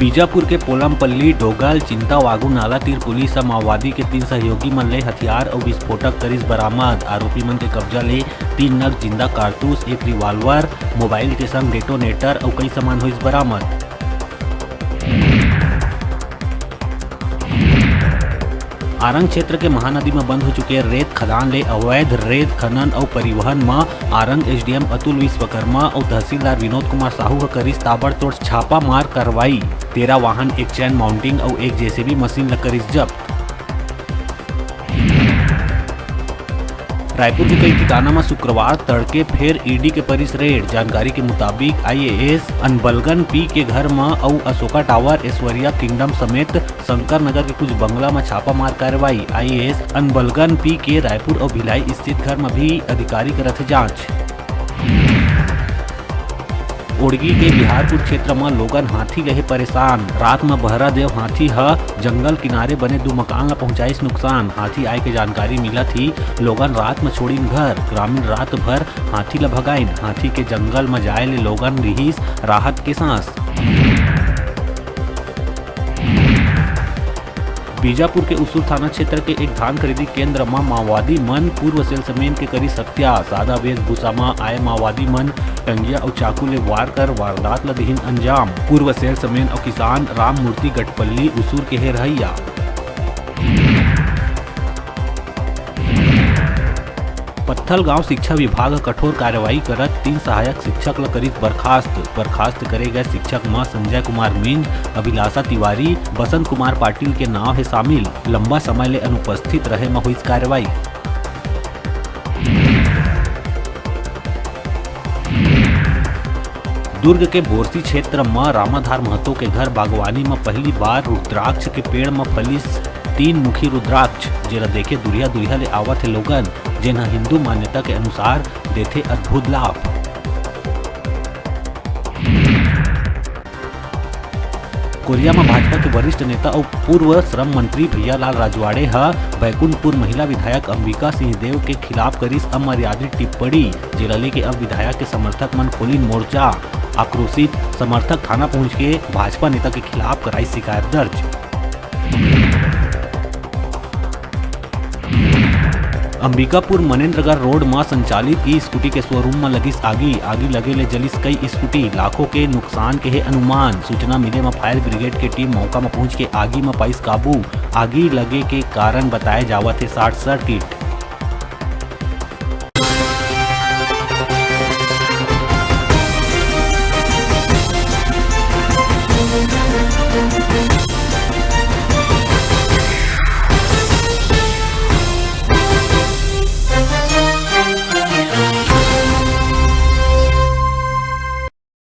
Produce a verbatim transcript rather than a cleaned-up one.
बीजापुर के पोलमपल्ली, डोगल, चिंतावागू नाला तीर पुलिस ह माओवादी के तीन सहयोगी मन ले हथियार अउ विस्फोटक करिस बरामद। आरोपी मन के कब्जा ले तीन नग जिंदा कारतूस, एक रिवाल्वर, मोबाइल के संग डेटोनेटर अउ कई सामान होइस बरामद। आरंग क्षेत्र के महानदी म बंद हो चुके रेत खदान ले अवैध रेत खनन अउ परिवहन म आरंग एसडीएम अतुल विश्वकर्मा अउ तहसीलदार विनोद कुमार साहू ह करिस ताबड़तोड़ छापा मार कार्रवाई। तेरह वाहन, एक चैन माउंटिंग अउ एक जेसीबी मशीन ल करिस जब्त। रायपुर के कई ठिकाना म शुक्रवार तड़के फेर ईडी के परिस रेड। जानकारी के मुताबिक, आईएएस अनबलगन पी के घर म अउ अशोका टावर, ऐश्वर्या किंगडम समेत शंकर नगर के कुछ बंगला म छापा मार कार्रवाई। आईएएस अनबलगन पी के रायपुर अउ भिलाई स्थित घर म भी अधिकारी करत हे जांच। ओड़गी के बिहारपुर क्षेत्र म लोगन हाथी ले हे परेशान। रात म बहरा देव हाथी ह जंगल किनारे बने दू मकान ल पहुंचाइस नुकसान। हाथी आए के जानकारी मिलत ही लोगन रात म छोड़िन घर। ग्रामीण रात भर हाथी ल भगाइन। हाथी के जंगल म जाए ले लोगन लिहिस राहत के सांस। बीजापुर के उसूर थाना क्षेत्र के एक धान खरीदी केंद्र म माओवादी मन पूर्व सेल्समैन के करिस हत्या। सादा वेशभूषा म आए माओवादी मन टंगिया अउ चाकू ले वार कर वारदात ल दिहिन अंजाम। पूर्व सेल्समैन अउ किसान राम मूर्ति गटपल्ली उसूर के हे रहइया। पत्थलगांव शिक्षा विभाग ह कठोर कार्रवाई करत तीन सहायक शिक्षक ल करिस बर्खास्त। बर्खास्त करे गए शिक्षक म संजय कुमार मिंज, अभिलाषा तिवारी, बसंत कुमार पाटिल के नाव हे शामिल। लंबा समय ले अनुपस्थित रहे म होइस कार्रवाई। दुर्ग के बोरसी क्षेत्र म रामाधार महतो के घर बागवानी म पहली बार रुद्राक्ष के पेड़ म फलिस तीन मुखी रुद्राक्ष, जेला देखे दुरिहा दुरिहा ले आवत हे लोगन, जेन ह हिंदू मान्यता के अनुसार देथे अद्भुत लाभ। कोरिया म भाजपा के वरिष्ठ नेता अउ पूर्व श्रम मंत्री भैयालाल राजवाड़े ह बैकुंठपुर महिला विधायक अंबिका सिंह देव के खिलाफ करिस अमर्यादित टिप्पणी, जेला लेके अब विधायक के समर्थक मन खोलिन मोर्चा। आक्रोशित समर्थक थाना पहुंच के भाजपा नेता के खिलाफ कराई शिकायत दर्ज। अंबिकापुर मनेंद्रगढ़ रोड म संचालित ई स्कूटी के शोरूम म लगिस आगी। आगी लगे ले जलिस कई स्कूटी, लाखों के नुकसान के हे अनुमान। सूचना मिले म फायर ब्रिगेड के टीम मौका म पहुंच के आगी म पाइस काबू। आगी लगे के कारण बताए जावत हे शॉर्ट सर्किट।